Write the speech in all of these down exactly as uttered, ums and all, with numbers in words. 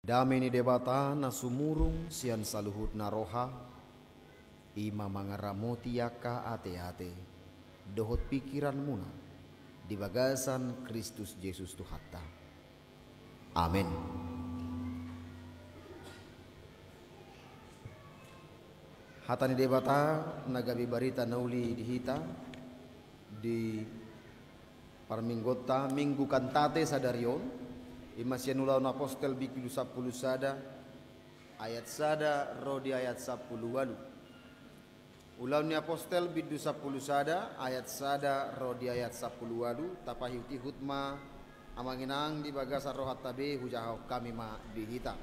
Dame ni Debata na sumurung sian saluhutna roha, i ma mangaramoti angka ateate dohot pingkiranmuna di bagasan Kristus Jesus Tuhanta. Amen. Hata ni Debata na gabe barita na uli di hita di parmingguonta, Minggu Kantate sadari on, i ma sian Ulaon Apostel bindu sampulu sada, ayat sada ro di ayat sampulu ualu. Ulaon ni Apostel bindu sampulu sada, ayat sada ro di ayat sampulu ualu, tapaihutihut ma, amang inang, di bagasan rohanta be, hujahahon hami ma di hita.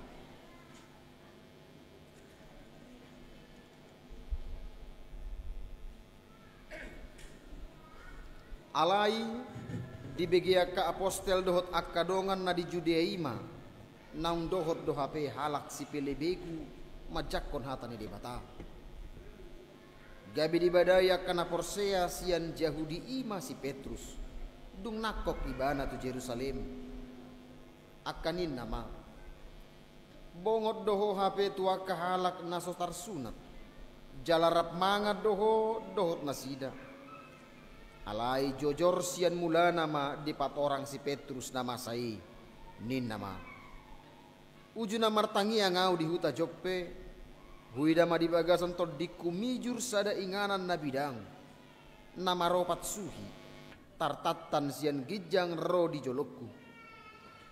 Alai dibege angka apostel dohot angka dongan na di Judea i ma, naung dohot do hape halak sipelebegu manjangkon hata ni Debata. Gabe dibadai angka na porsea sian Jahudi i ma si Petrus, dung nangkok ibana tu Jerusalem. Angka ninna ma: Bongot do ho hape tu angka halak na so tarsunat, jala rap mangan do ho dohot nasida. Alai jojor sian mulana ma dipatorang si Petrus na masa i, ninna ma: Uju na martangiang ahu di huta Joppe, huida ma di bagasan tondingku mijur sada inganan na bidang, na maropat suhi, tartantan sian ginjang ro di jolongku.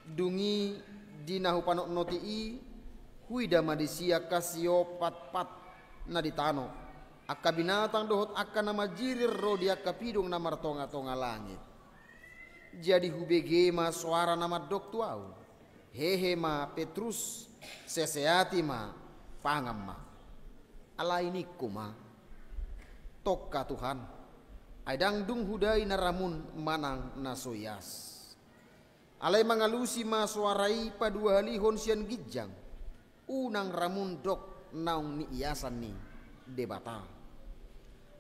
Dung i, di na hupanotnoti i, huida ma disi angka siopatpat na di tano, angka binatang dohot angka na manjirir ro di angka pidong na martongatonga langit. Jadi hubege ma soara na mandok tu ahu: Hehe ma Petrus, seseati ma, pangan ma. Alai ningku ma: Tongka Tuhan, ai ndang dung hudai na ramun manang na so ias. Alai mangalusi ma soara i paduahalihon sian ginjang, unang ramun dok naung niiasan ni Debata.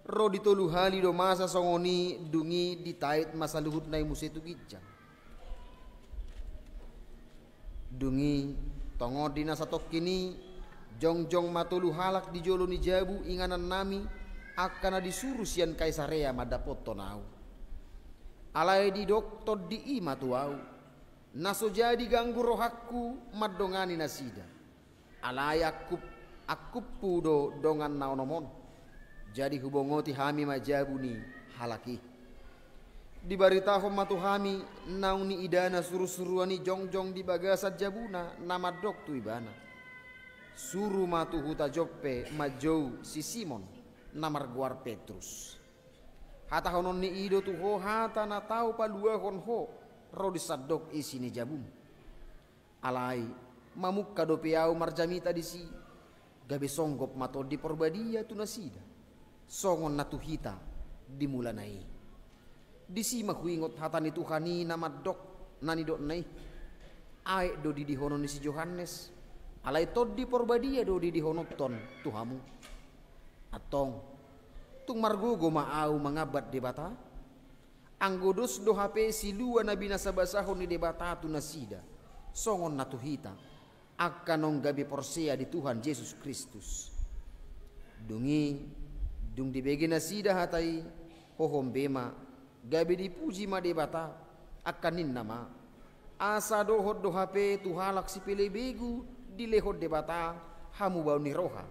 Ro di tolu hali do masa songon i, dung i ditait ma saluhutna i muse tu ginjang. Dung i, tongon di na satongkin i, jongjong ma tolu halak di jolo ni jabu inganannami, angka na disuru sian Kaisarea mandapothon ahu. Alai didok tondi i ma tu ahu: Na so jadi ganggu rohangku mandongani nasida. Alai angkup, angkuphu do dongan na onom on. Jadi hubongoti hami ma jabu ni halak i. Dibaritahon ma tu hami naung niidana surusuruan i jongjong di bagasan jabuna, na mandok tu ibana: Suru ma tu huta Joppe manjou si Simon, na margoar Petrus. Hatahononni i do tu ho hata na tau paluahon ho ro di sandok isi ni jabum. Alai mamungka dope ahu marjamita disi, gabe songgop ma Tondi Porbadia tu nasida, songon na tu hita di mulana i. Disi ma huingot hata ni Tuhan i na mandok na nidokna i: Aek do didihonon ni si Johannes, alai Tondi Porbadia do didihononhon tu hamu. Antong, tung margogo ma ahu mangambat Debata? Anggo dos do hape silua na binasabasahon ni Debata tu nasida, songon na tu hita, angka naung gabe porsea di Tuhan Jesus Kristus. Dung i, dung dibege nasida hata i, hohom be ma, gabe dipuji ma Debata, angka ninna ma: Asa dohot do hape tu halak sipelebegu dilehon Debata hamubaon ni roha,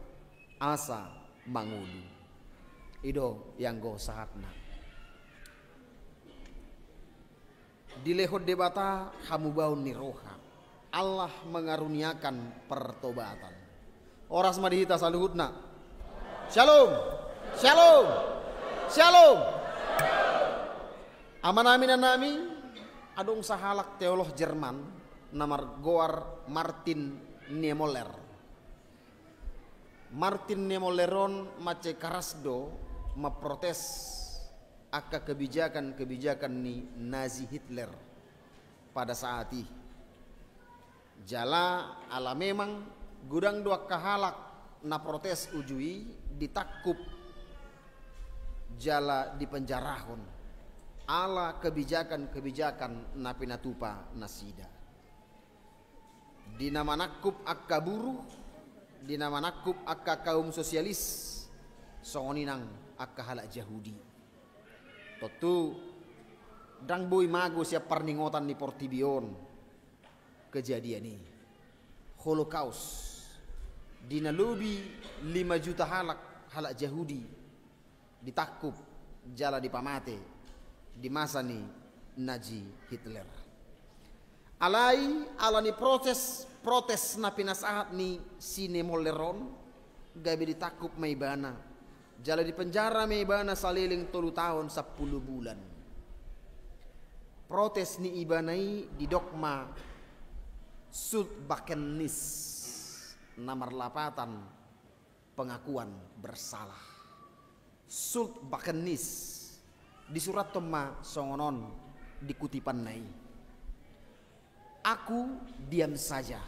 asa mangolu. I do ianggo sahatna. Dilehon Debata hamubaon ni roha. Allah mengaruniakan pertobatan. Horas ma di hita saluhutna. Shalom. Shalom. Shalom. Amanami, inanami, adong sahalak teolog Jerman na margoar Martin Niemöller. Martin Niemöller on mansai karas do mamprotes angka kebijakan-kebijakan ni Nazi Hitler pada saat i. Jala ala memang godang do angka halak na protes uju i ditangkup jala dipenjarahon ala kebijakan-kebijakan na pinatupa nasida. Di na manangkup angka buruh, di na manangkup angka kaum sosialis, songon i nang angka halak Jahudi. Tontu ndang boi mago sian parningotan ni portibi on kejadian i. Holocaust, di na lobi lima juta halak, halak Jahudi ditangkup jala dipamate di masa ni Nazi Hitler. Alai ala ni proses, protes na pinasahat ni si Niemöller on, gabe ditangkup ma ibana jala dipenjara ma ibana saleleng tolu taon sampulu bulan. Protes ni ibana i didok ma Schuldbekenntnis, na marlapatan pengakuan bersalah. Schuldbekenntnis, disurathon ma songon on di kutipanna i: Aku diam saja.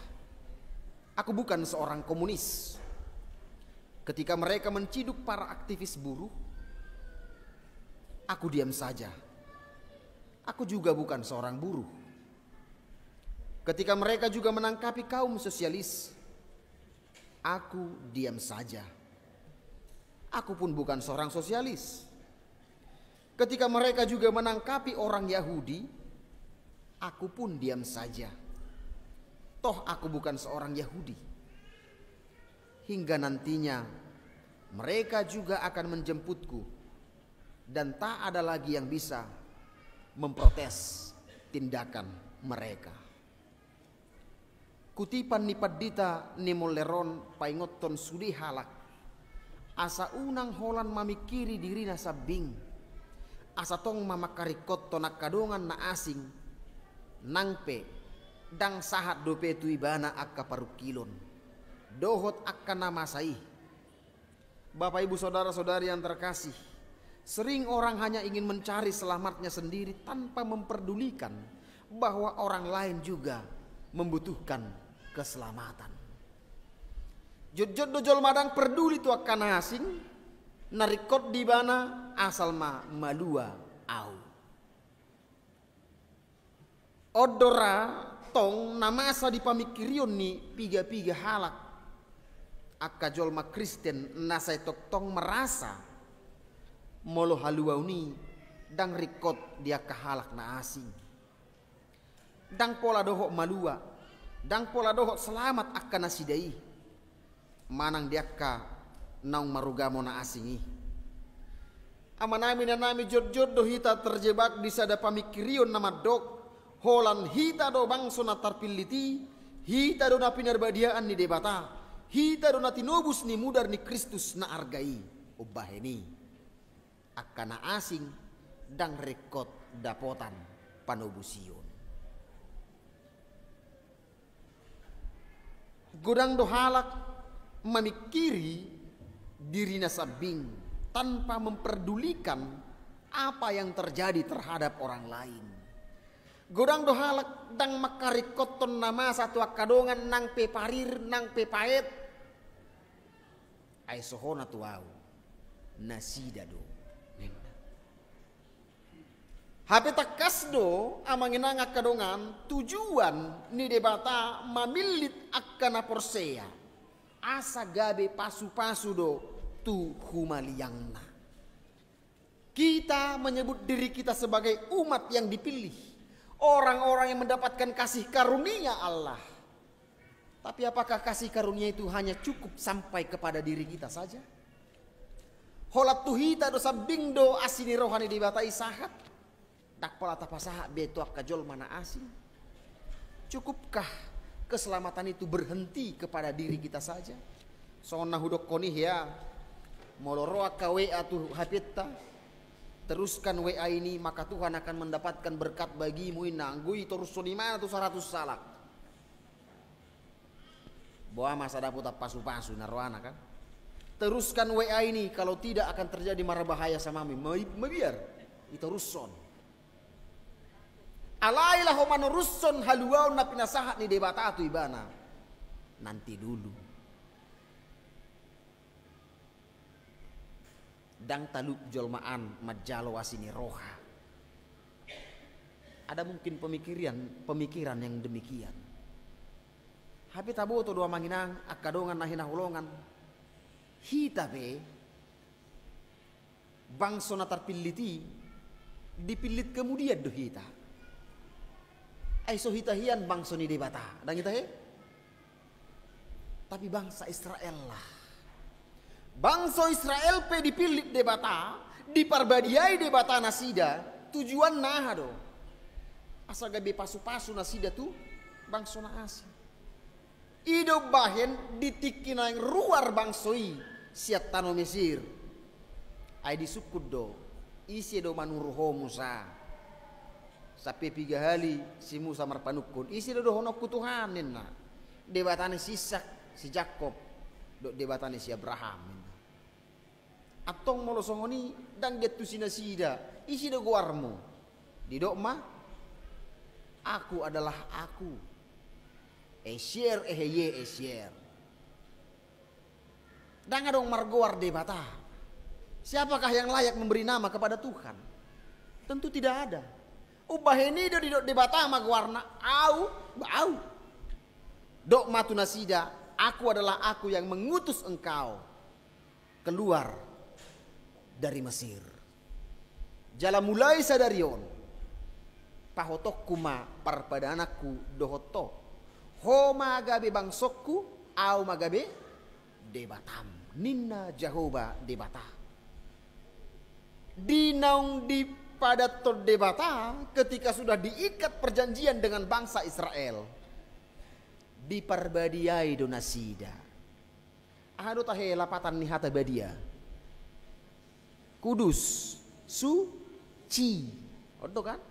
Aku bukan seorang komunis. Ketika mereka menciduk para aktivis buruh, aku diam saja. Aku juga bukan seorang buruh. Ketika mereka juga menangkapi kaum sosialis, aku diam saja. Aku pun bukan seorang sosialis. Ketika mereka juga menangkapi orang Yahudi, aku pun diam saja. Toh aku bukan seorang Yahudi. Hingga nantinya mereka juga akan menjemputku, dan tak ada lagi yang bisa memprotes tindakan mereka. Kutipan ni pandita Niemöller on paingothon sude halak asa unang holan mamingkiri dirina sambing, asa tong ma mangkaringkothon angka dongan na asing, nang pe ndang sahat dope tu ibana angka parungkilon dohot angka na masa i. Bapak, Ibu, saudara-saudari yang terkasih, sering orang hanya ingin mencari selamatnya sendiri tanpa memperdulikan bahwa orang lain juga membutuhkan keselamatan. Jotjot do jolma ndang perduli tu angka na asing, na ringkot di ibana asal ma malua au. On do ra tong na masa di pamingkirion ni piga-piga halak angka jolma Kristen na sai tongtong merasa molo haluaon i ndang ringkot di angka halak na asing. Ndang pola dohot malua, ndang pola dohot selamat angka nasida i manang di angka naung marugamo na asing i. Amanami, inanami, jotjot do hita terjebak di sada pamingkirion na mandok, holan hita do bangso na tarpillit i, hita do na pinarbadiaan ni Debata, hita do na tinobus ni mudar ni Kristus na arga i. Umbahen i angka na asing ndang ringkot dapotan panobusion. Godang do halak mamingkiri dirina sambing tanpa memperdulikan apa yang terjadi terhadap orang lain. Godang do halak ndang mangkaringkothon na masa tu angka dongan nang pe parir nang pe paet. Ai so hona tu ahu, nasida do, ninna. Hape tangkas do, amang inang angka dongan, tujuan ni Debata mamillit angka na porsea, asa gabe pasupasu do tu humaliangna. Kita menyebut diri kita sebagai umat yang dipilih, orang-orang yang mendapatkan kasih karunia Allah. Tapi apakah kasih karunia itu hanya cukup sampai kepada diri kita saja? Holan tu hita do sambing do asi ni roha ni Debata i sahat? Ndang pola tapasahat be tu angka jolma na asing? Cukupkah keselamatan itu berhenti kepada diri kita saja? Songon na hudokkon i hea, molo ro angka W A tu H P-nta, teruskan W A ini maka Tuhan akan mendapatkan berkat bagimu, ninna. Anggo i torushon ibana tu saratus halak, boha ma asa dapotan pasupasu na rohana kan. Teruskan W A ini, kalau tidak akan terjadi marbahaya sama mi. Mabiar, itorushon. Alai laho manorushon haluaon na pinasahat ni Debata tu ibana. Nanti dulu. Ndang talup jolma an manjalo asi ni roha. Ada mungkin pemikiran, pemikiran yang demikian. Hape taboto do amang inang angka dongan na hinaholongan, hita pe bangso na tarpillit i dipillit kemudian do hita. Ai so hita hian bangso ni Debata, ndang hita he? Tapi bangsa Israel lah. Bangso Israel pe dipillit Debata, diparbadiai Debata nasida, tujuanna aha do? Asa gabe pasupasu nasida tu bangso na asing. I do bahen di tingki naeng ruar bangso i sian tano Mesir. Ai disungkun do, ise do manuru ho Musa? Sampe piga hali si Musa marpanungkun, ise do dohononku Tuhan ninna. Debata ni si Ishak, si Jakob, dohot Debata ni si Abraham ninna. Antong molo songon i, ndang diantusi nasida, ise do goarmu? Didok ma, aku adalah aku. Esyer ehyeh esyer. Ndang adong margoar Debata. Siapakah yang layak memberi nama kepada Tuhan? Tentu tidak ada. Umbahen i do didok Debata ma goarna, au, au. Dok ma tu nasida, aku adalah aku yang mengutus engkau keluar dari Mesir. Jala mulai sadari on, pahotonku ma parpadananku dohot ho. Ho ma gabe bangsongku, au ma gabe Debatam, ninna Jahowa Debata. Di naung dipadathon Debata, ketika sudah diikat perjanjian dengan bangsa Israel, diparbadiai do nasida. Aha do tahe lapatan ni hata badia? Kudus, suci. On do kan?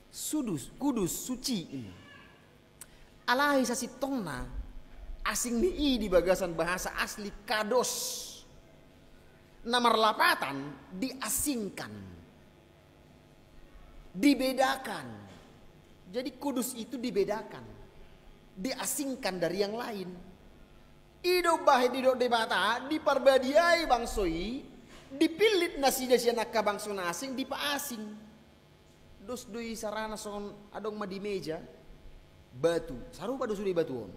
Sudus, kudus, suci. Alai sasintongna asing ni i di bagasan bahasa asli kados. Na marlapatan diasingkan. Dibedakan. Jadi kudus itu dibedakan, diasingkan dari yang lain. I do bahen didok Debata, diparbadiai bangso i, dipillit nasida sian angka bangso na asing, dipaasing. Dos do i sarana songon adong ma di meja, batu, sarupa do sude batu on.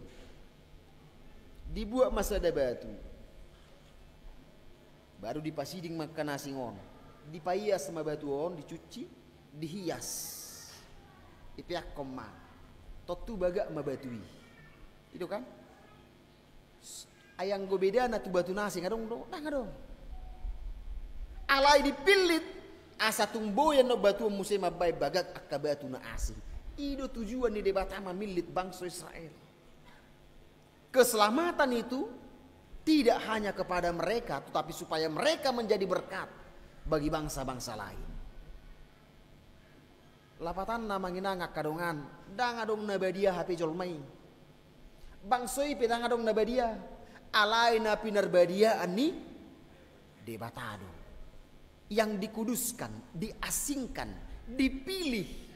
Dibuat ma sada batu. Baru dipasiding ma angka na asing on. Dipaias ma batu on, dicuci, dihias. Dipeakhon ma. Tontu bagak ma batu i. I do kan? S-, ai anggo bedana tu batu na asing adong do? Ndang adong. Alai dipillit, asa tung boi annon batu on muse mambahen bagak angka batu na asing. I do tujuan ni Debata mamillit bangso Israel. Keselamatan itu tidak hanya kepada mereka, tetapi supaya mereka menjadi berkat bagi bangsa-bangsa lain. Lapatanna amang inang angka dongan, ndang adong na badia hape jolma i. Bangso i pe ndang adong na badia, alai na pinarbadiaan ni Debata do. Yang dikuduskan, diasingkan, dipilih.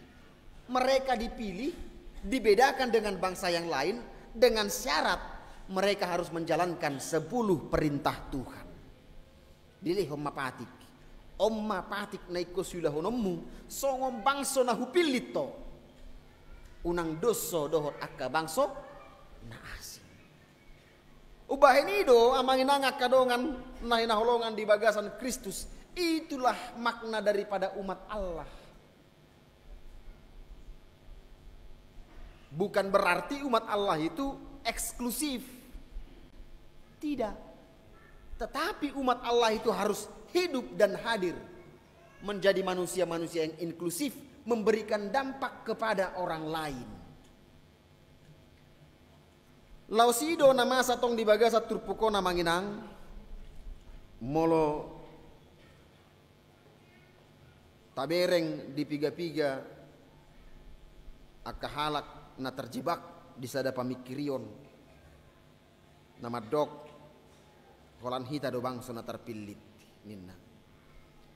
Mereka dipilih, dibedakan dengan bangsa yang lain, dengan syarat mereka harus menjalankan sepuluh perintah Tuhan. Dilehon ma patik. On ma patik na ingkon siulahononmu, songon bangso na hupillit ho. Unang dos ho dohot angka bangso na asing. Umbahen i do, amang inang angka dongan na hinaholongan di bagasan Kristus, itulah makna daripada umat Allah. Bukan berarti umat Allah itu eksklusif. Tidak. Tetapi umat Allah itu harus hidup dan hadir, menjadi manusia-manusia yang inklusif, memberikan dampak kepada orang lain. Laos i do na masa tong di bagasan turpuk on amang inang, molo tabereng di piga-piga angka halak na terjebak di sada pamingkirion, na mandok holan hita do bangso na tarpillit ninna.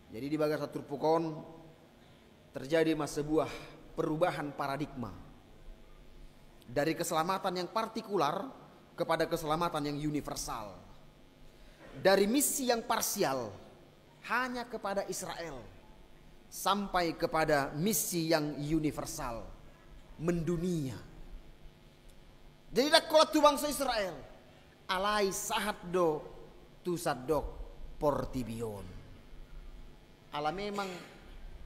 Jadi di bagasan turpuk on terjadi ma sebuah perubahan paradigma dari keselamatan yang partikular kepada keselamatan yang universal, dari misi yang parsial hanya kepada Israel sampai kepada misi yang universal, mendunia. Jadi ndang holan tu bangso Israel, alai sahat do tu sandok portibi on. Ala memang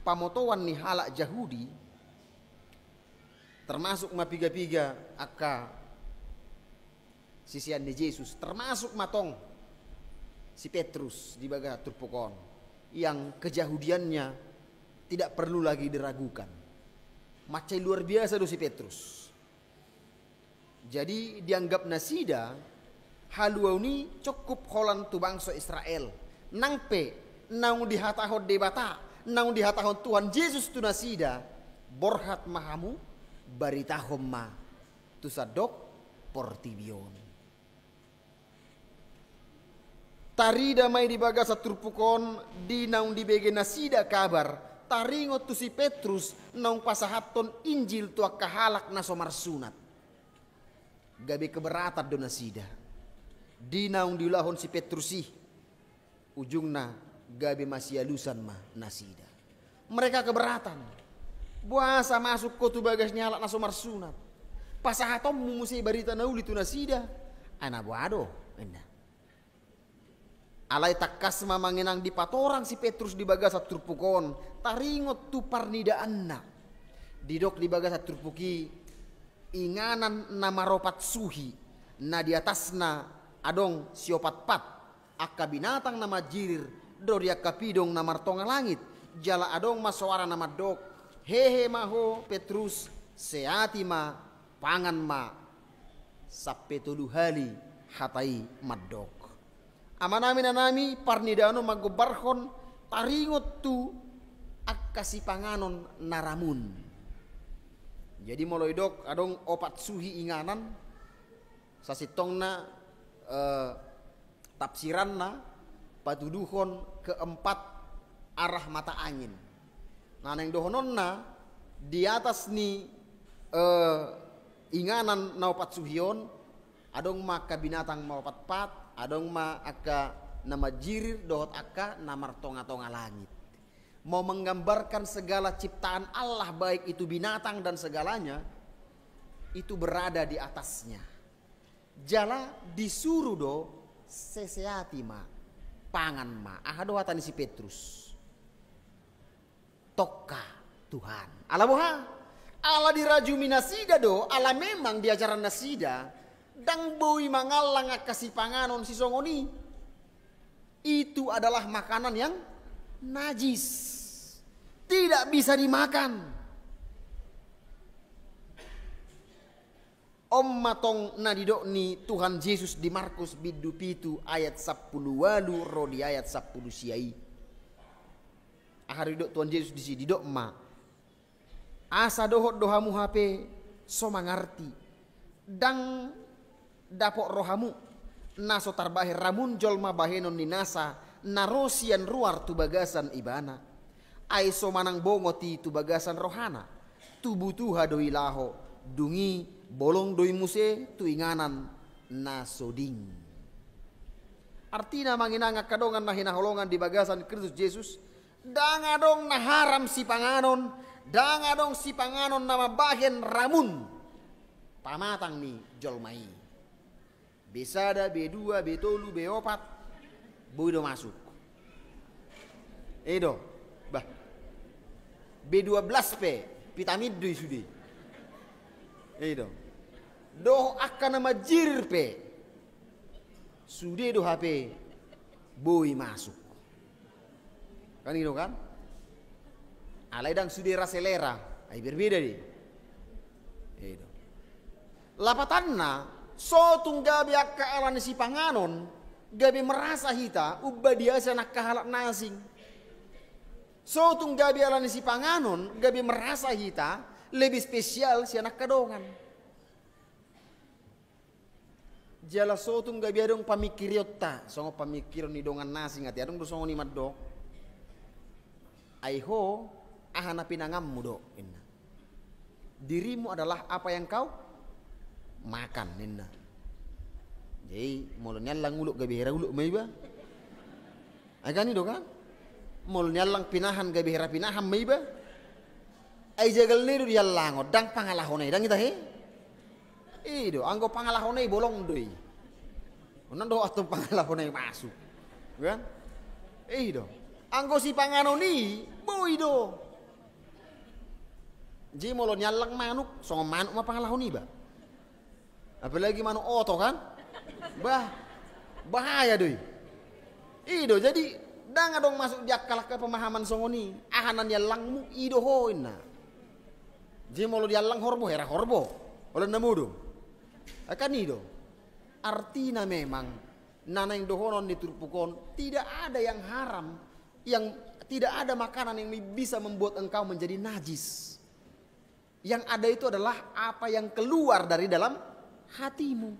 pamotoan ni halak Jahudi, termasuk ma piga-piga angka sisean ni Jesus, termasuk ma tong si Petrus di bagasan turpuk on, yang kejahudiannya tidak perlu lagi diragukan. Mansai luar biasa do si Petrus. Jadi dianggap nasida, haluaon i cukup holan tu bangso Israel. Nang pe naung dihatahon Debata, naung dihatahon Tuhan Jesus tu nasida, borhat ma hamu, baritahon ma tu sandok portibi on. Tarida ma i di bagasan turpuk on, di naung dibege nasida kabar, taringot tu si Petrus naung pasahathon Injil tu angka halak na so marsunat. Gabe keberatan do nasida di naung diulahon si Petrus i. Ujungna gabe masialusan ma nasida. Mereka keberatan. Boasa masuk ho tu bagas ni halak na so marsunat? Pasahatonmu muse barita na uli tu nasida. Ai na boha do, ninna. Alai tangkas ma amang inang dipatorang si Petrus di bagasan turpuk on, taringot tu parnidaanna. Didok di bagasan turpuk i, inganan na maropat suhi, na di atasna adong siopatpat angka binatang na manjirir, dohot di angka pidong na martonga langit, jala adong ma soara na mandok, hehe ma ho Petrus, seati ma, pangan ma. Sampe tolu hali hata i mandok. Amanami inanami, parnidaan on manggombarhon taringot tu angka sipanganon na ramun. Jadi molo didok adong opat suhi inganan, sasintongna, eh, tafsiranna patuduhon keempat arah mata angin. Nah, naeng dohononna, di atas ni, eh, inganan na opat suhi on, adong ma angka binatang maopatpat, adong ma angka na manjirir dohot angka na martonga-tonga langit. Mau menggambarkan segala ciptaan Allah, baik itu binatang dan segalanya, itu berada di atasnya. Jala disuru do, seseati ma, pangan ma. Aha do hata ni si Petrus? Tongka Tuhan. Ala boha? Ala dirajumi nasida do, ala memang diajaran nasida, ndang boi mangallang angka sipanganon sisongon i. Itu adalah makanan yang najis. Tidak bisa dimakan. On ma tong na didok ni Tuhan Jesus di Markus bindu pitu ayat sampulu ualu ro di ayat sampulu sia i. Aha do didok Tuhan Jesus disi? Didok ma, asa dohot do hamu hape so mangarti, ndang dapot rohamu, na so tarbahen ramun jolma bahenon ni nasa na ro sian ruar tu bagasan ibana. Ai so manang bongot i tu bagasan rohana, tubu tuha do i laho, dung i bolong do i muse tu inganan na so ding. Artina, amang inang angka dongan na hinaholongan di bagasan Kristus Jesus, ndang adong na haram sipanganon, ndang adong sipanganon na mambahen ramun pamatang ni jolma i. B sada, B dua, B tolu, B opat, boi do masuk. I do, bah. B dua belas pe, vitamin do i sude. I do. Dohot angka na manjirir pe, sude do hape boi masuk. Kan i do kan? Alai ndang sude ra selera, ai berbeda do i. I do. Lapatanna, so tung gabe angka ala ni sipanganon, gabe merasa hita umbadia sian angka halak na asing. So tung gabe ala ni sipanganon, gabe merasa hita lebih spesial sian angka dongan. Jala so tung gabe adong pamingkirionta songon pamingkirion ni dongan na asing, ate, adong do songon i mandok. Ai ho, aha na pinanganmu do, ninna. Dirimu adalah apa yang kau makan, ninna. Jadi molo niallang ulok gabe hera ulok ma iba. Ai kan i do kan? Molo niallang pinahan gabe hera pinahan ma iba. Ai jagal na i do diallanghon, ndang pangalahona i, ndang i tahe? I do, anggo pangalahona i bolong do i. Unang do antong pangalahona i masuk. Kan? I do. Anggo sipanganon i, boi do. Jadi molo niallang manuk, songon manuk ma pangalahon iba. Apalagi manuk oto kan? Bah, bahaya do i. I do, jadi ndang adong masuk di akal angka pemahaman songon i. Aha na niallangmu, i do ho inna. Jadi molo diallang horbo, hera horbo. Olo na modom. Kan i do. Artina memang, na naeng dohonon ni turpuk on, tidak ada yang haram, yang, tidak ada makanan yang bisa membuat engkau menjadi najis. Yang ada itu adalah apa yang keluar dari dalam hatimu.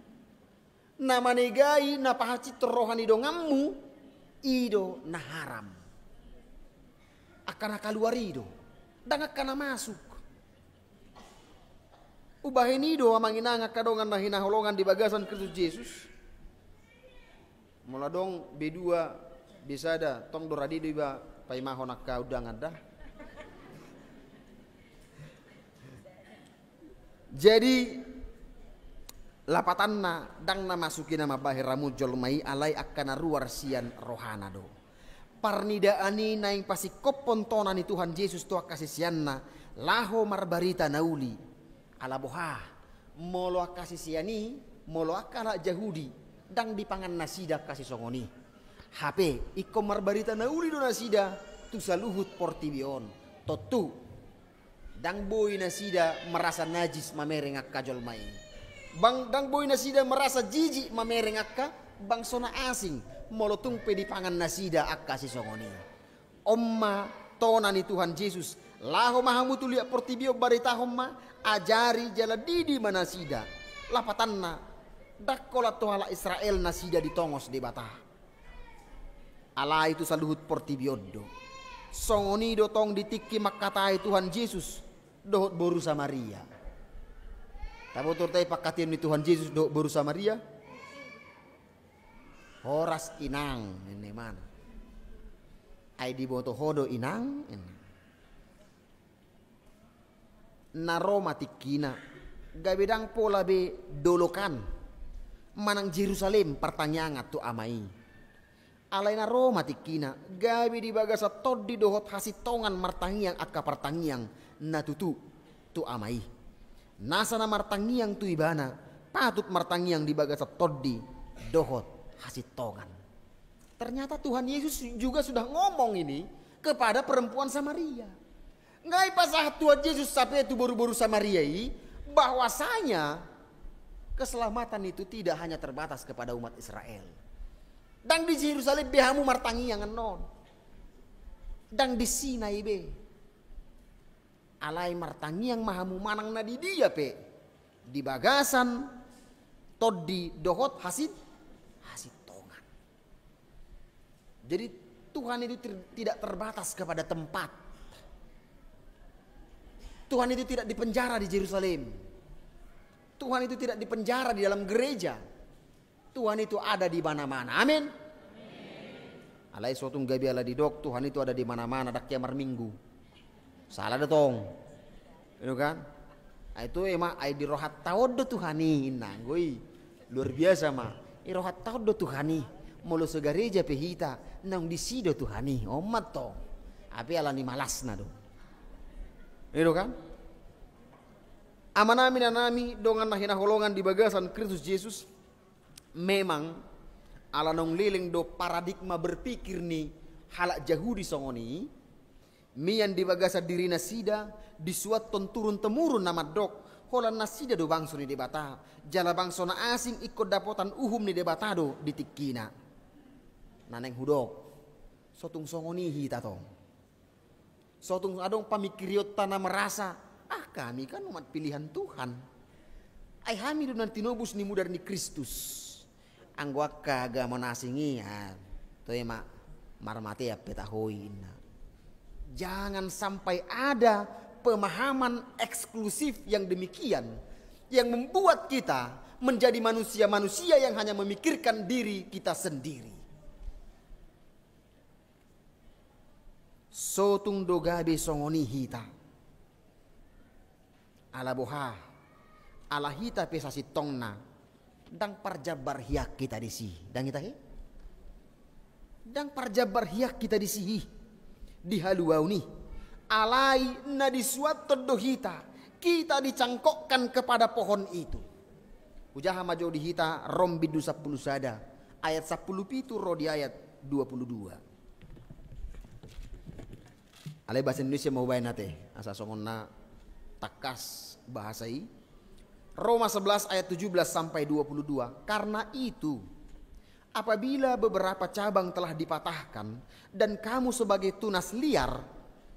Na manegai, na pahansit roha ni donganmu, i do na haram. Angka na kaluar i do, ndang angka na masuk. Umbahen i do, amang inang, angka dongan na hinaholongan di bagasan Kristus Jesus. Molo adong B dua, B sada, tong do rade do iba paimahon angka undangan da. Jadi, lapatanna, ndang na masuk i na mambahen ramun jolma i, alai angka na ruar sian rohana do. Parnidaan i naeng pasingkophon tona ni Tuhan Jesus tu angka siseanna, laho marbarita na uli. Ala boha, molo angka sisean i, molo angka halak Jahudi, ndang dipangan nasida angka sisongon i. Hape, ingkon marbarita na uli do nasida tu saluhut portibi on. Tontu, ndang boi nasida merasa najis mamereng angka jolma i. Bang, ndang boi nasida merasa jijik mamereng angka bangso na asing, molo tung pe dipangan nasida angka sisongon i. On ma tona ni Tuhan Jesus, laho ma hamu tu liat portibi on, baritahon ma, ajari jala didi ma nasida. Lapatanna, ndang holan tu halak Israel nasida ditongos Debata. Alai tu saluhut portibi on do. Songon i do tong di tingki mangkatai Tuhan Jesus dohot boru Samaria. Taboto do hita i pangkataion ni Tuhan Jesus dohot boru Samaria? Horas inang, ninna imana. Ai diboto ho do inang, ninna. Na ro ma tingkina, gabe ndang pola be dolok an manang Jerusalem partangiangan tu Ama i. Alai na ro ma tingkina, gabe di bagasan tondi dohot hasintongan martangiang angka partangiang na tutu tu Ama i. Nasa na martangiang tu Ibana, patut martangiang di bagasan tondi dohot hasintongan. Ternyata Tuhan Yesus juga sudah ngomong ini kepada perempuan Samaria. Nga dipasahat Tuhan Jesus hape tu boru-boru Samaria i, bahwasanya keselamatan itu tidak hanya terbatas kepada umat Israel. Ndang di Jerusalem be hamu martangiang annon. Ndang di Sinai be. Alai martangiang ma hamu manang na di dia pe, di bagasan tondi dohot hasin-, hasintongan. Jadi, Tuhan itu ter-, tidak terbatas kepada tempat. Tuhan itu tidak dipenjara di Jerusalem. Tuhan itu tidak dipenjara di dalam gereja. Tuhan itu ada di mana-mana. Amin. Alai so tung gabe ala didok Tuhan itu ada di mana-mana, ndang hea marminggu. Sala do tong. Itu kan? Ai tu ema, ai di rohanta on do Tuhan i, inna, anggo i. Luar biasa ma. I rohanta on do Tuhan i. Molo so gareja pe hita, naung disi do Tuhan i. On ma tong. Hape ala ni malasna do. Itu kan? Amanami, inanami, dongan na hinaholongan di bagasan Kristus Jesus, memang ala naung leleng do paradigma berpikir ni halak Jahudi songon i, mian di bagasan diri nasida, disuathon turun temurun na mandok, holan nasida do bangso ni Debata, jala bangso na asing ingkon dapotan uhum ni Debata do di tingkina. Na naeng hudok, so tung songon i hita tong. So tung adong pamikirionta na merasa, ah, kami kan umat pilihan Tuhan. Ai hami do na tinobus ni mudar ni Kristus. Anggo angka agama na asing i, ah, toe ma marmatean pe taho i, inna. Jangan sampai ada pemahaman eksklusif yang demikian yang membuat kita menjadi manusia-manusia yang hanya memikirkan diri kita sendiri. So tung do gabe songon i hita. Ala boha? Ala hita pe sasintongna, ndang parjambar hiak hita disi, ndang hita he? Ndang parjambar hiak hita disi, di haluaon i. Alai na disuathon do hita, kita dicangkokkan kepada pohon itu. Hujaha ma jo di hita Rom bindu sampulu sada, ayat sampulu pitu ro di ayat dua pulu dua. Alai bahasa Indonesia ma hubaen ate, asa songon na tangkas bahasa i. Roma sebelas ayat tujuh belas sampai dua puluh dua. Karena itu, apabila beberapa cabang telah dipatahkan dan kamu sebagai tunas liar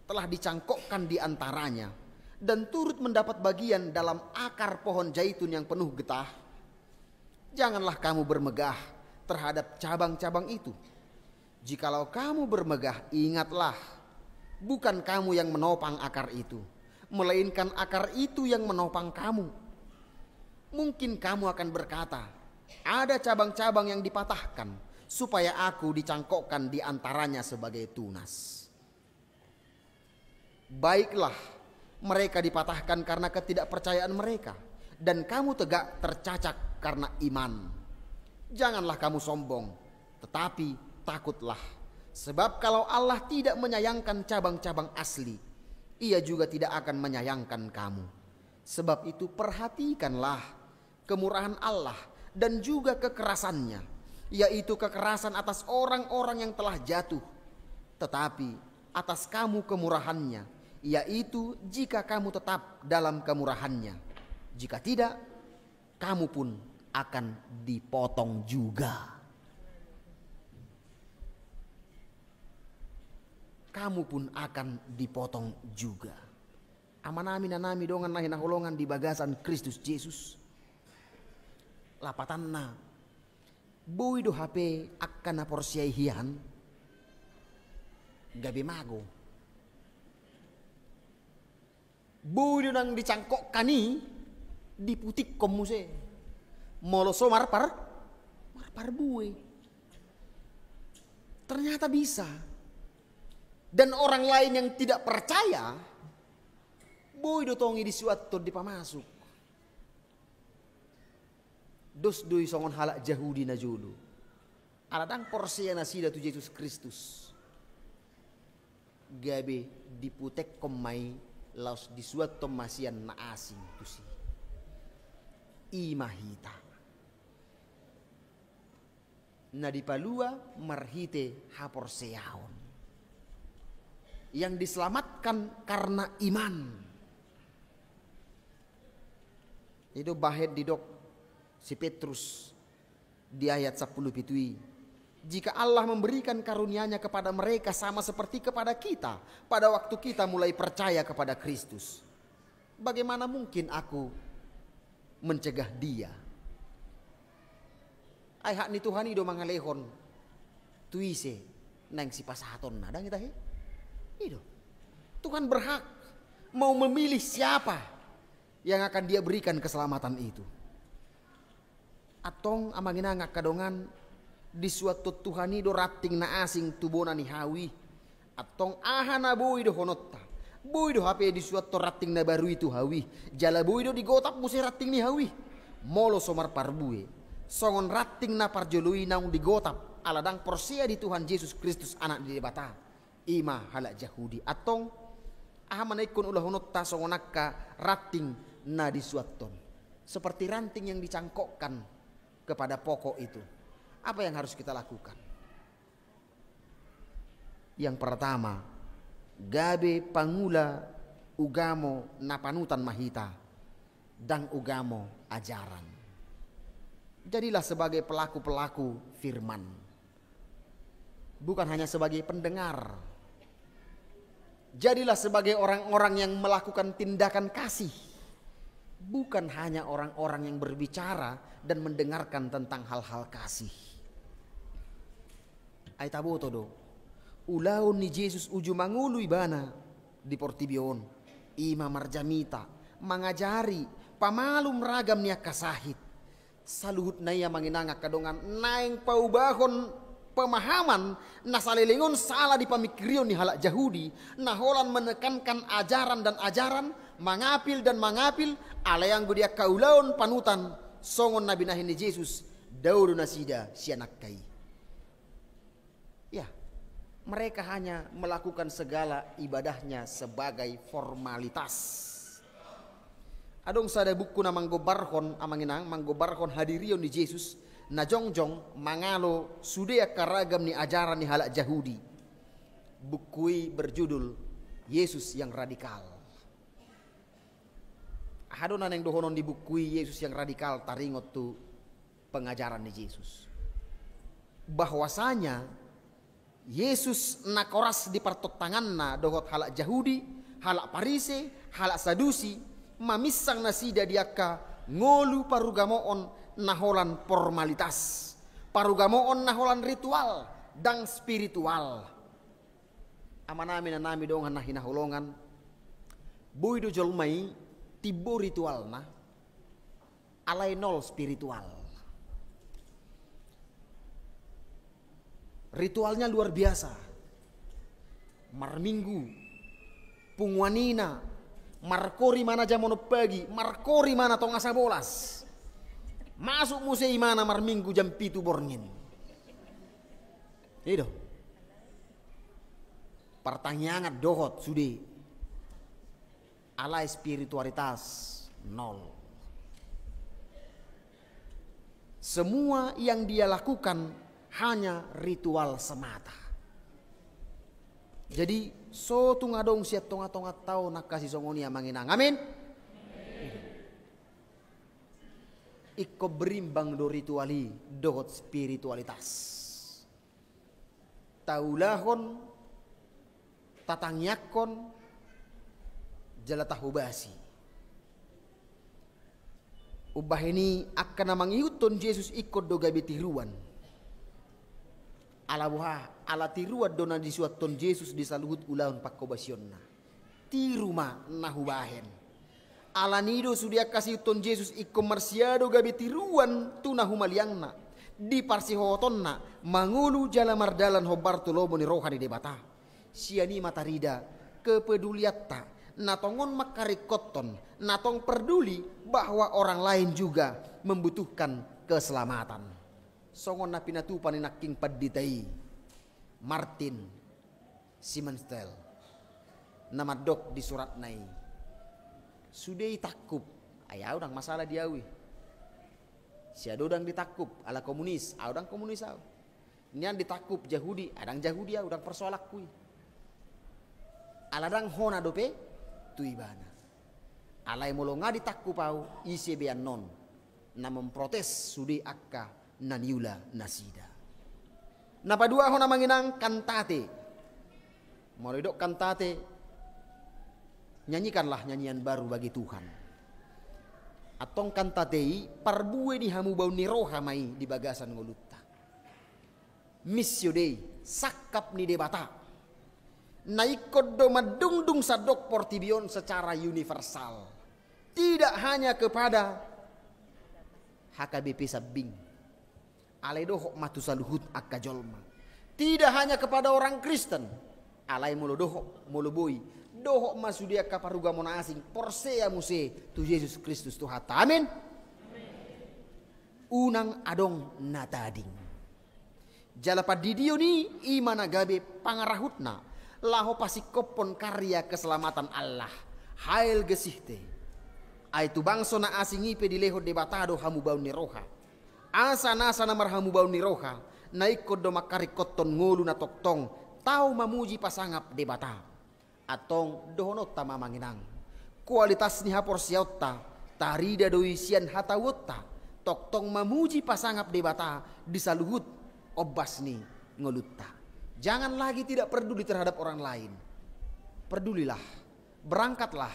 telah dicangkokkan di antaranya dan turut mendapat bagian dalam akar pohon zaitun yang penuh getah, janganlah kamu bermegah terhadap cabang-cabang itu. Jikalau kamu bermegah, ingatlah, bukan kamu yang menopang akar itu, melainkan akar itu yang menopang kamu. Mungkin kamu akan berkata, "Ada cabang-cabang yang dipatahkan, supaya aku dicangkokkan di antaranya sebagai tunas." Baiklah, mereka dipatahkan karena ketidakpercayaan mereka, dan kamu tegak tercacak karena iman. Janganlah kamu sombong, tetapi takutlah. Sebab kalau Allah tidak menyayangkan cabang-cabang asli, Ia juga tidak akan menyayangkan kamu. Sebab itu, perhatikanlah kemurahan Allah dan juga kekerasan-Nya, yaitu kekerasan atas orang-orang yang telah jatuh, tetapi atas kamu kemurahan-Nya, yaitu jika kamu tetap dalam kemurahan-Nya. Jika tidak, kamu pun akan dipotong juga. Kamu pun akan dipotong juga. Amanami, inanami, dongan na hinaholongan di bagasan Kristus Jesus. Lapatanna, boi do hape angka na porsea i hian gabe mago. Boi do nang dicangkokkan i diputikkon muse. Molo so marpar-, marparbue. Ternyata bisa. Dan orang lain yang tidak percaya, boi do tong i disuathon, dipamasuk. Dos do i songon halak Jahudi na jolo. Ala ndang porsea nasida tu Jesus Kristus, gabe diputekkon ma i, laos disuathon ma sian na asing tusi. I ma hita na dipalua marhite haporseaon, yang diselamatkan karena iman. I do bahen didok si Petrus di ayat sampulu pitu i, "Jika Allah memberikan karunia-Nya kepada mereka sama seperti kepada kita pada waktu kita mulai percaya kepada Kristus, bagaimana mungkin aku mencegah Dia?" Ai hak ni Tuhan i do mangalehon tu ise naeng sipasahatonna, ndang hita he? I do. Tuhan berhak mau memilih siapa yang akan Dia berikan keselamatan itu. Antong, amang inang, angka dongan, disuathon Tuhan i do ranting na asing tu bona ni hau i. Antong, aha na boi dohononta? Boi do hape disuathon ranting na baru i tu hau i, jala boi do digotap muse ranting ni hau i molo so marparbue, songon ranting na parjolo i naung digotap ala ndang porsea di Tuhan Jesus Kristus, Anak ni Debata. I ma halak Jahudi. Antong, aha ma na ingkon ulahononta songon angka ranting na disuathon? Seperti ranting yang dicangkokkan kepada pokok itu. Apa yang harus kita lakukan? Yang pertama, gabe pangula ugamo na panutan ma hita, ndang ugamo ajaran. Jadilah sebagai pelaku-pelaku firman. Bukan hanya sebagai pendengar. Jadilah sebagai orang-orang yang melakukan tindakan kasih. Bukan hanya orang-orang yang berbicara dan mendengarkan tentang hal-hal kasih. Ai taboto do, ulaon ni Jesus uju mangolu Ibana di portibi on, i ma marjamita, mangajari, pamalum ragam ni angka sahit. Saluhutna i, amang inang, angka dongan, naeng paubahon pemahaman na saleleng on sala di pamingkirion ni halak Jahudi, na holan menekankan ajaran dan ajaran, Mangapil dan mangapil, alai anggo di angka ulaon panutan, songon na binahen ni Jesus, dao do nasida sian angka i. Ya, mereka hanya melakukan segala ibadahnya sebagai formalitas. Adong sada buku na manggombarhon, Amang Inang, manggombarhon hadirion ni Jesus, na jongjong mangalo sude angka ragam ni ajaran ni halak Jahudi. Buku i berjudul Yesus yang Radikal. Aha do na naeng dohonon di buku i Yesus yang Radikal taringot tu pengajaran ni Jesus? Bahwasanya Jesus na koras di partontanganna dohot halak Jahudi, halak Parise, halak Sadusi, maminsang nasida di angka ngolu parugamoon na holan formalitas, parugamoon na holan ritual, ndang spiritual. Amanami, inanami, dongan na hinaholongan, boi do jolma i timbo ritualna, alai nol spiritual. Ritualnya luar biasa. Marminggu, punguan ina, markori ma na jam onom pagi, markori ma na tonga sabolas. Masuk muse imana marminggu jam pitu borngin. I do. Partangiangan dohot sude. Alai spiritualitas nol. Semua yang dia lakukan hanya ritual semata. Jadi, so tung adong sian tonga-tonganta on angka sisongon i, Amang Inang. Amin. Ingkon berimbang do ritual i dohot spiritualitas. Taulahon, tatangiangkon, jala tahobasi. Umbahen i angka na mangihuthon Jesus ingkon do gabe tiruan. Ala boha, ala tiruan do na disuanhon Jesus di saluhut ulaon panghobasionna. Tiru ma na hubahen. Alani i do sude angka siihuthon Jesus ingkon marsiado gabe tiruan tu na humaliangna, di parsihohotonna, mangolu jala mardalan hombar tu lomo ni roha ni Debata. Sian i ma tarida kepedulianta, na tongon mangkaringkothon, na tong perduli bahwa orang lain juga membutuhkan keselamatan. Songon na pinatupa ni nangkin pandita i, Martin Simenstell, na mandok di suratna i, sude i tangkup, ai au ndang masalah di au i. Siado ndang ditangkup ala komunis, au ndang komunis au. Nian ditangkup Jahudi, ai ndang Jahudi au, ndang persoalanku i. Ala ndang hona dope tu ibana. Alai molo nga ditangkup au, ise be annon na memprotes sude angka na niula nasida. Na paduahon, Amang Inang, kantate. Molo didok kantate, nyanyikanlah nyanyian baru bagi Tuhan. Antong kantate i parbue ni hamubaon ni roha ma i di bagasan ngolunta. Missio Dei, sangkap ni Debata, na ingkon do mandungdung sandok portibi on secara universal. Tidak hanya kepada H K B P Sambing, alai dohot ma tu saluhut angka jolma. Tidak hanya kepada orang Kristen, alai molo dohot, molo boi, dohot ma sude angka parugamon asing, porsea muse tu Jesus Kristus Tuhanta. Amin. Unang adong na tading. Jala pandidion i, i ma na gabe pangarahutna laho pasingkophon karya keselamatan Allah, Heilgeschichte. Ai tu bangso na asing i pe dilehon Debata do hamubaon ni roha. Asa nasa na marhamubaon ni roha, na ingkon do mangkaringkothon ngolu na tongtong tau mamuji pasangap Debata. Antong dohononta ma, Amang Inang, kualitas ni haporseaonta tarida do i sian hatauonta tongtong mamuji pasangap Debata di saluhut ombas ni ngolunta. Jangan lagi tidak peduli terhadap orang lain. Pedulilah, berangkatlah,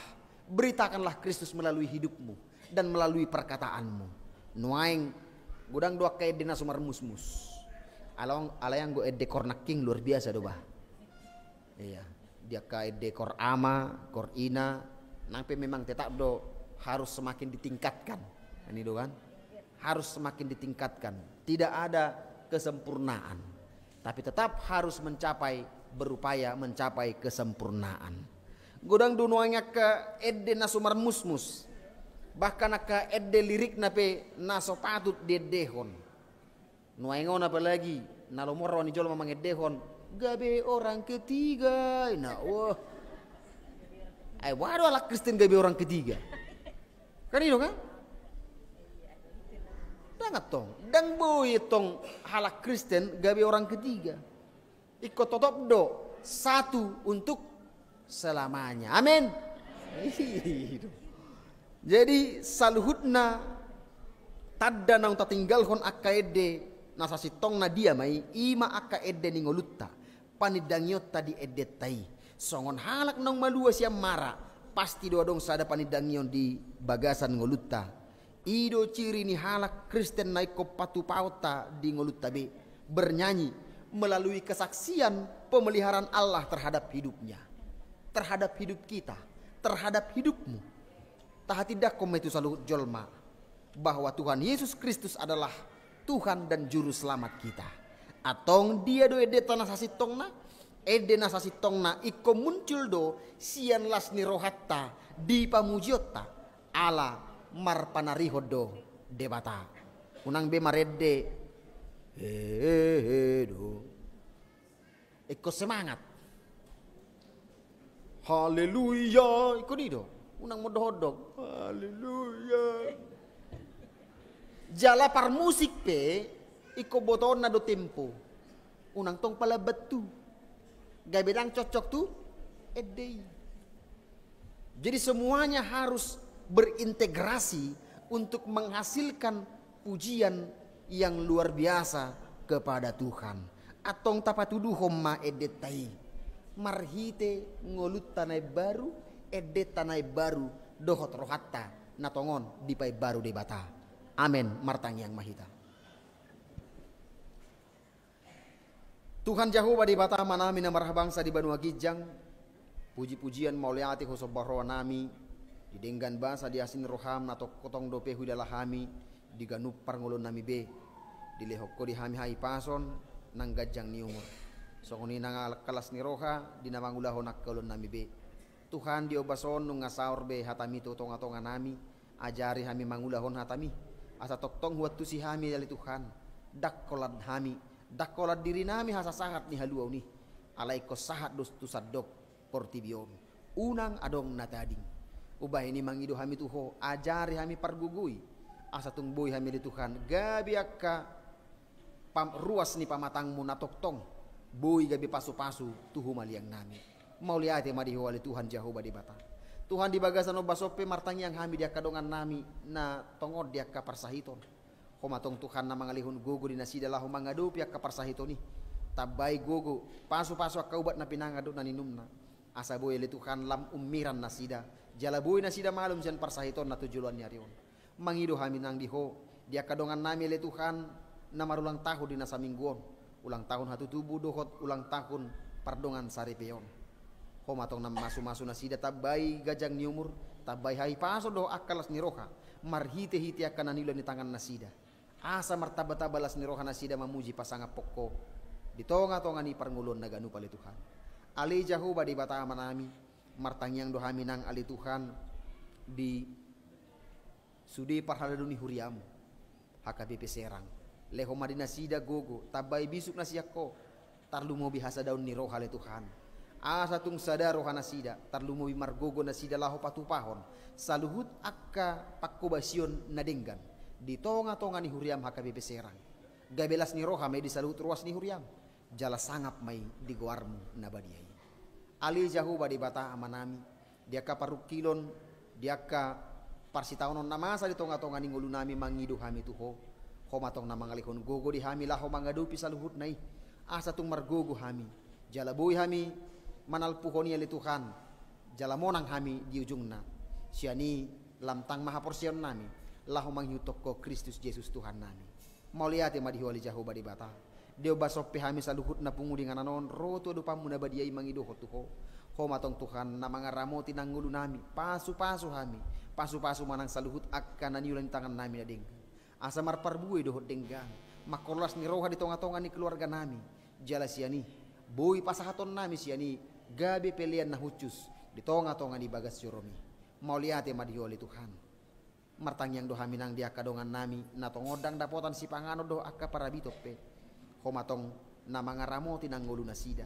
beritakanlah Kristus melalui hidupmu dan melalui perkataanmu. Nuaeng godang do angka ende na so marmusmus. Alai, alai anggo ende koor nangkin luar biasa do bah. Iya, di angka ende koor ama, koor ina, nang pe memang tetap do harus semakin ditingkatkan. Kan i do kan? Harus semakin ditingkatkan. Tidak ada kesempurnaan. Tapi tetap harus mencapai, berupaya mencapai kesempurnaan. Godang do nuaeng angka ende na so marmusmus, bahkan angka ende lirikna pe na so patut diendehon. Nuaeng on apalagi na lomor roha ni jolma mangendehon gabe orang ketiga, na wah. Ai boha do halak Kristen gabe orang ketiga? Kan i do kan? Ndang antong, ndang boi antong halak Kristen gabe orang ketiga. Ingkon totop do satu untuk selamanya. Amin. Jadi saluhutna tanda naung tatinggalhon angka ende na sasintongna dia ma i, i ma angka ende ni ngolunta, panindangionta di endenta i. Songon halak naung malua sian mara, pasti do adong sada panindangion di bagasan ngolunta. I do ciri ni halak Kristen na ingkon patupaonta di ngolunta be, bernyanyi melalui kesaksian pemeliharaan Allah terhadap hidupnya, terhadap hidup kita, terhadap hidupmu. Tahatindangkon ma i tu saluhut jolma bahwa Tuhan Yesus Kristus adalah Tuhan dan Juru Selamat kita. Antong dia do endenta na sasintongna? Ende na sasintongna ingkon muncul do sian las ni rohanta di pamujionta, ala marpanarihon do Debata. Unang be marende hehe do. Ingkon semangat. Haleluya. Ingkon i do. Unang mondok-ondok. Haleluya. Jala parmusik pe ingkon botoonna do tempo. Unang tong palambat tu, gabe ndang cocok tu ende i. Jadi semuanya harus berintegrasi untuk menghasilkan pujian yang luar biasa kepada Tuhan. Antong tapatuduhon ma endenta i marhite ngolunta na imbaru, endenta na imbaru dohot rohanta na tongon dipaimbaru Debata. Amen. Martangiang ma hita. Tuhan Jahowa Debata Amanami na marhabangsa di banua ginjang, puji-pujian mauliate husomba rohanami di denggan basa di asi ni roham na tongtong dope huida hami di ganup parngoluonnami be. Dilehon Ho di hami hahipason nang ganjang ni umur, songon i nang angka las ni roha di na mangulahon angka ulaonnami be. Tuhan, di ombas on nunga saor be hatami tu tonga-tonganami. Ajari hami mangulahon hatami, asa tongtong huantusi hami ale Tuhan. Ndang holan hami, ndang holan dirinami hasasahat ni haluaon i, alai ingkon sahat do tu sandok portibi on. Unang adong na tading. Umbahen i mangido hami tu Ho, ajari hami pargogoi, asa tung boi hami ale Tuhan gabe angka pam-, ruas ni pamatangmu na tongtong boi gabe pasu-pasu tu humaliangnami. Mauliate ma di Ho ale Tuhan Jahowa Debata. Tuhan, di bagasan ombas on pe martangiang hami di angka dongannami na tongon di angka parsahiton. Ho ma tong Tuhan na mangalehon gogo di nasida laho mangadopi angka parsahiton i. Tambai gogo, pasu-pasu angka ubat na pinangan dohot na niinumna, asa boi ale Tuhan lam ummiran nasida, jala boi nasida malum sian parsahitonna tu joloan ni ari on. Mangido hami nang di Ho di angka dongannami ale Tuhan na marulang tahun di na saminggu on, ulang tahun hatutubu dohot ulang tahun pardongansaripeon. Ho ma tong na masu-masu nasida, tambai ganjang ni umur, tambai hahipason dohot angka las ni roha marhite-hite angka na niula ni tangannasida, asa martamba-tamba las ni roha nasida mamuji pasangaphon Ho di tonga-tonga ni parngoluon na ganup ale Tuhan. Ale Jahowa Debata Amanami, martangiang do hami nang ale Tuhan di sude parhalado ni huriam, H K B P Serang. Lehon ma di nasida gogo, tambai bisuk na sian Ho, tarlumobi hasadaon ni roha ale Tuhan. Asa tung sada roha nasida, tarlumobi margogo nasida laho patupahon saluhut angka panghobasion na denggan di tonga-tonga ni huriam H K B P Serang. Gabe las ni roha ma i di saluhut ruas ni huriam, jala sangap ma i di goarmu na badia i. Ale Jahowa Debata Amanami, di angka parungkilon, di angka parsitaonon na masa di tonga-tonga ni ngolunami mangido hami tu Ho. Ho ma tong na mangalehon gogo di hami laho mangadopi saluhutna i, asa tung margogo hami, jala boi hami manalpuhon i ale Tuhan, jala monang hami di ujungna. Sian i lam tang ma haporseaonnami laho mangihuthon Ho Kristus Jesus Tuhannami. Mauliate ma di Ho ale Jahowa Debata. Di ombas on pe hami saluhutna pungu di inganan on ro tu adopanmu na badia i mangidohon tu Ho. Ho ma tong Tuhan na mangaramoti nang ngolunami, pasu-pasu hami, pasu-pasu ma nang saluhut angka na niula ni tangannami na denggan, asa marparbue dohot denggan, mangkorhon las ni roha di tonga-tonga ni keluarganami. Jala sian i boi pasahatonnami sian i gabe pelean na hushus di tonga-tonga ni bagas joromi. Mauliate ma di Ho ale Tuhan. Martangiang do hami nang di angka dongannami na tong on ndang dapotan sipanganon dohot angka parabiton pe. Ho ma tong na mangaramoti nang ngolu nasida.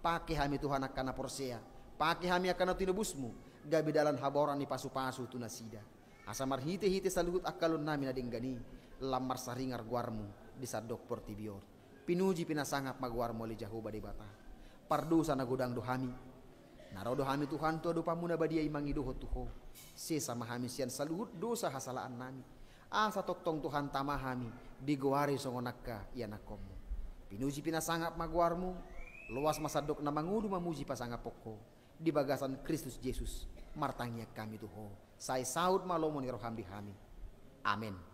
Pake hami Tuhan angka na porsea, pake hami angka na tinobusmu, gabe dalan haboran ni pasu-pasu tu nasida. Asa marhite-hite saluhut angka ulaonnami na denggan i, lam marsaringar goarmu di sandok portibi on. Pinuji pinasangap ma goarmu ale Jahowa Debata. Pardosa na godang do hami. Na ro do hami Tuhan tu adopanmu na badia i mangidohon tu Ho. Sesa ma hami sian saluhut dosa hasalaannami. Asa tongtong Tuhan tama hami digoari songon angka ianakkonmu. Pinuji pinasangap ma goarmu. Loas ma sandok na mangolu mamuji pasangaphon Ho. Di bagasan Kristus Jesus martangiang hami tu Ho. Sai saut ma lomo ni roham di hami. Amen.